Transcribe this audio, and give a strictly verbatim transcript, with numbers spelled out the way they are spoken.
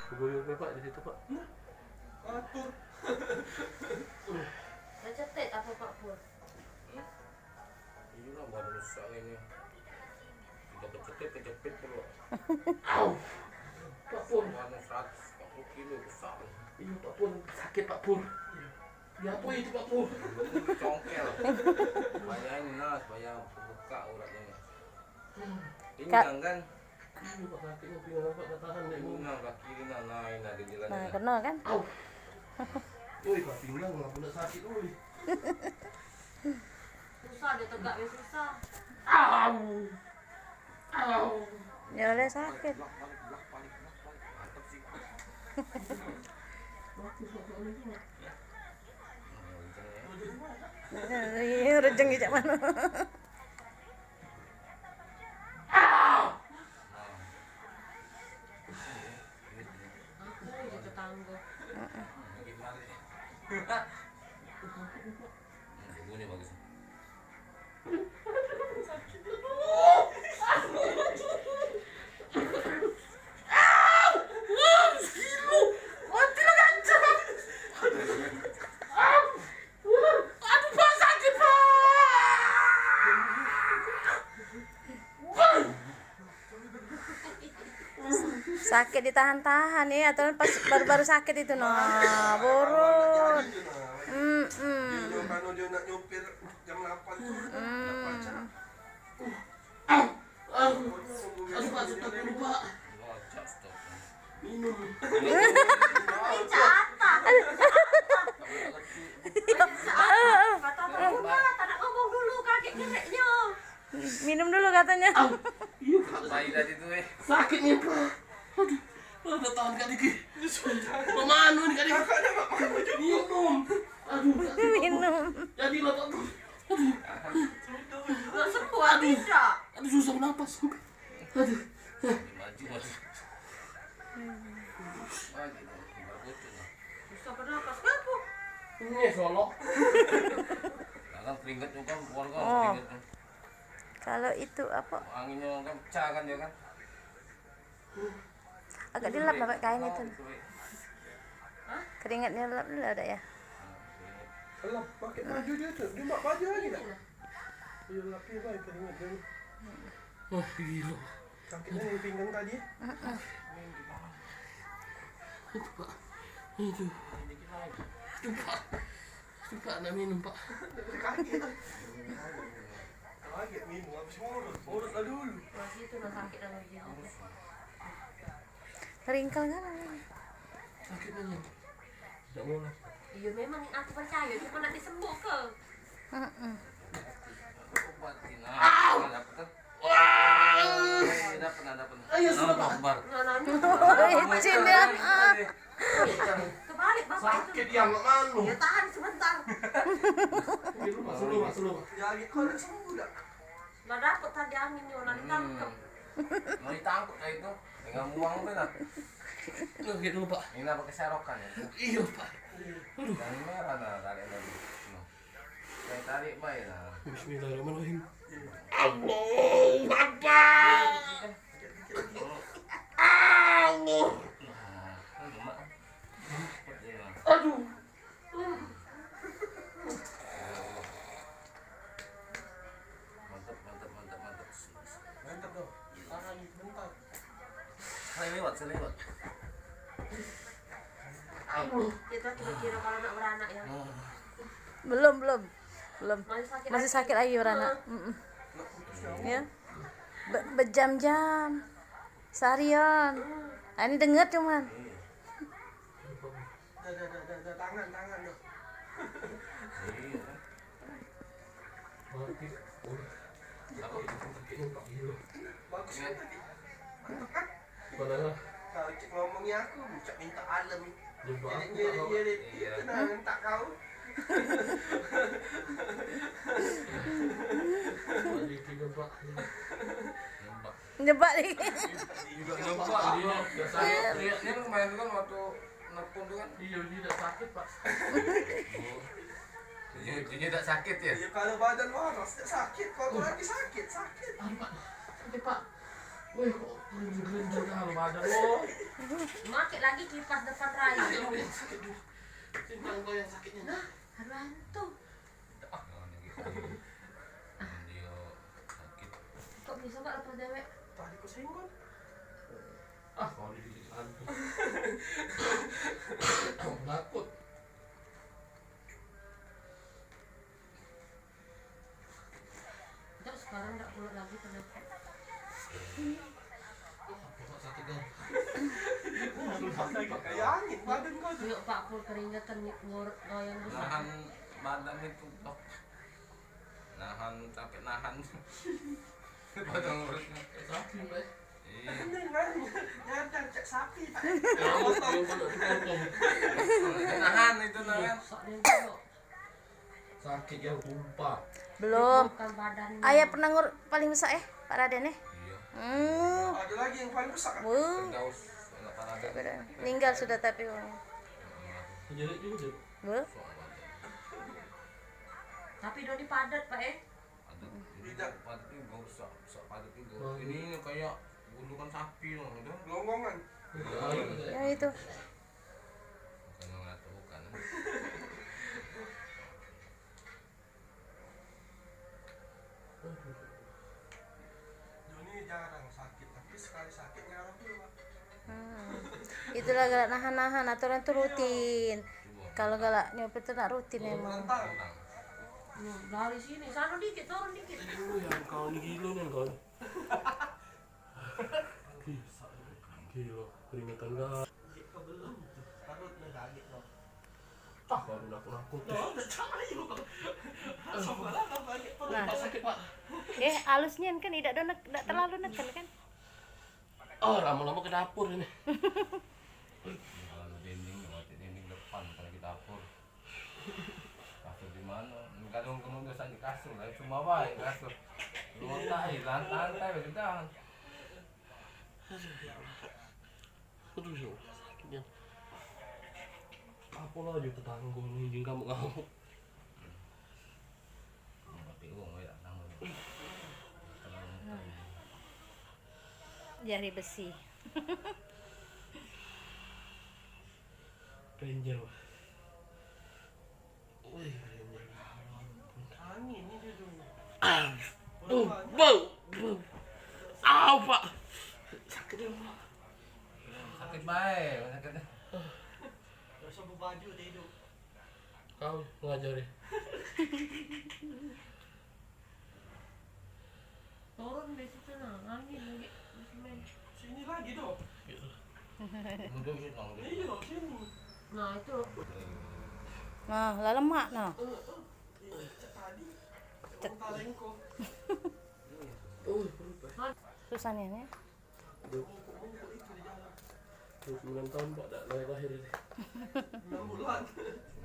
Kebuyur, Pak, di situ, Pak. Atur. Kecetit apa, Pak Pur? Iyo lah, baru rusak ini. Sudah kecetit, kejepit pula. Au. Pak Pur. Warna seratus empat puluh kilo besar. Iyo, Pak Pur. Sakit, Pak Pur. Ya, apa itu, Pak Pur? Congkel. Bayangin, Nas, bayang buka uratnya. Pinggang, kan? Ini, Pak, sakit ni, pinggang, Pak, tak tahan, dek. Pinggang, kaki ni, nah, nah, ini ada jalan. Nah, kena, kan? Au. Oi, Pak, pinggang, kenapa nak sakit, oi? Susah dia tegak, dia susah. Au. Au. Ya, dia sakit. Iya, rejeng cak mana? Tetangga. Ini bagus. Sakit ditahan-tahan ya, atau pas baru-baru sakit itu, nah, borot. Mm-mm. Dia nyuruh anu, dia nak nyupir jam lapan tu. Mm. Aduh, Pak, stop dulu, Pak. Minum. Kata apa? Tak nak ngomong dulu, kaget gereknya. Minum dulu katanya. Au. Iyo, Pak. Bayi tadi tu, eh. Sakit ni, Pak. Aduh. Aduh, tahan, Kak Diki. Mak Manu ni, Kak Diki. Minum. Aduh, Kak Diki. Minum. Jadi lah, Pak. Aduh. Nak sembuh, aduh. Aduh, susah bernapas. Aduh. Maju, maju. Susah bernapas, kenapa? Ini solo. Kadang keringet tu kan, keluar kan, oh, keringet tu. Kalau itu apa? Anginnya kan pecah kan dia kan. Agak dilap lah pakai kain itu. Keringatnya lap dulu dah ya. Lap pakai baju dia tu. Dia mak baju lagi dah. Dia lap dia baik keringat dia. Wah, gila. Sakitnya yang pinggang tadi. Itu, Pak. Itu. Itu, Pak. Itu, Pak, nak minum, Pak. Kaget. Kaget minum, habis ngurut. Ngurut lah dulu. Masih itu nak sakit dalam dia. Ringkel kan? Sakit mana? Dak boleh. Iya, memang aku percaya, cuma nak disembuh ke? Heeh. Obat ni, nah, dapat kan? Wah. Eh, dapat, nah, dapat. Ayo, Allahu Akbar. Nah, nah, nah. Licin ya. Kebalik bapak itu. Sakit dia, mak manu. Ya, tahan sebentar. Ini lu, Pak, selu, Pak, selu, Pak. Ya, lagi kau nak sembuh dak? Lah dapet tadi angin ni, orang ditangkep. Mau ditangkep kayak itu, dengan buang tu lah. Nah, gitu, Pak. Ini apa keserokan ya? Iya, Pak. Aduh. Yang merah nah, tarik tadi. Nah. Yang tarik baik lah. Bismillahirrahmanirrahim. Allahu Akbar. Allah. Nah, kan lemak. Aduh. Mantap, mantap, mantap, mantap. Mantap, doh. Tahan bentar. Saya lewat, saya lewat. Kita kira-kira kalau nak beranak ya. Belum, belum. Belum. Masih sakit lagi beranak. Heeh. Mm-mm. Ya. Be- berjam-jam. Seharian. Ah, ini denger cuman. Dah, dah, dah, dah, dah, tangan, tangan, dah. Iya. Bagus kan tadi? Mantap kan? Mana? Kau cek ngomongi aku, cak minta alem. Nyebat aku, nyerit, nyerit. Iya. Itu nah, entak kau. Balik ke nyebat. Nyebat. Nyebak ni. Juga nyebak dia. Biasanya teriaknya kemarin tu kan waktu nelpon tu kan. Iya, dia dak sakit, Pak. Dia, dia dak sakit ya? Iya, kalau badan waras dak sakit, kalau lagi sakit, sakit. Aduh, Pak. Sakit, Pak. Weh, kok gelenjer-gelenjer kali badan lo? Make lagi kipas depan rai. Ayo, yang sakit dulu. Sini, yang sakitnya. Nah, aduh, hantu. Ah, jangan gitu. Dia sakit. Kok bisa, Pak, lepas dewek? Tadi ku senggol. Ah, kau ni gigit hantu. Penakut. Dak, sekarang dak pulut lagi, kenapa? Apa kok sakit, Gan? Kayak angin badan kau tu. Yuk, Pak Pur keringetan, ngor-, goyang besar. Nahan badan itu, Dok. Nahan, sampai nahan. Badan ngurus. Sapi, Mbak. Iya. Ini, Bang. Nyadar cak sapi, Pak. Ya, potong. Nahan itu, nahan. Sakit ya, tumpah. Belum. Bukan badannya. Ayah pernah ngur paling besar, eh, Pak Raden, eh? Iya. Hmm. Ada lagi yang paling besar, kan? Wuh. Firdaus, anak Pak Raden. Meninggal sudah tapi, Bang. Jadi juga. Wuh. Tapi dia ni padat, Pak, eh? Padat. Tidak. Padat ni gak usah, usah padat ni. Ini kayak gundukan sapi loh, gitu. Gelonggongan. Yang itu. Bukan yang ngatur, bukan. Joni jarang sakit, tapi sekali sakit ngarang dulu, Pak. Hmm. Itulah galak nahan-nahan, aturan tu rutin. Kalau galak nyopir tu nak rutin emang. Menantang. Nah, dari sini, sana dikit, turun dikit. Aduh, yang kau ni gila ni, kau. Gila, keringetan, guys. Ah, baru nakut-nakut. Nah. Sakit, Pak. Eh, alusnya kan tidak ada nek-, tidak terlalu neken kan? Oh, lama-lama ke dapur ini. Kalau dinding, mati dinding depan, kalau ke dapur. Kasur di mana? Kadang kena biasa di kasur, lah cuma baik kasur. Lu tak, eh, lantai, lantai, begitu. Aduh, ya Allah. Aduh, ya Allah, sakitnya. Apalah aja tetangga ni, jing ngamuk-ngamuk. Jari besi. Ranger, wah. Wih, angin ni dia tu. Aduh, bau, bau. Au, Pak. Sakit dia, Pak. Sakit bae, sakit. Rasa bebaju dia hidup. Kau ngajar dia. Turun besok sana, angin lagi. Sini lagi tu. Iya, sini. Nah, itu. Nah, lah lemak nah. Cek. Susah ni, ni. Duh. Duh, sembilan tahun, Pak, dak lahir-lahir ini. Enam bulan.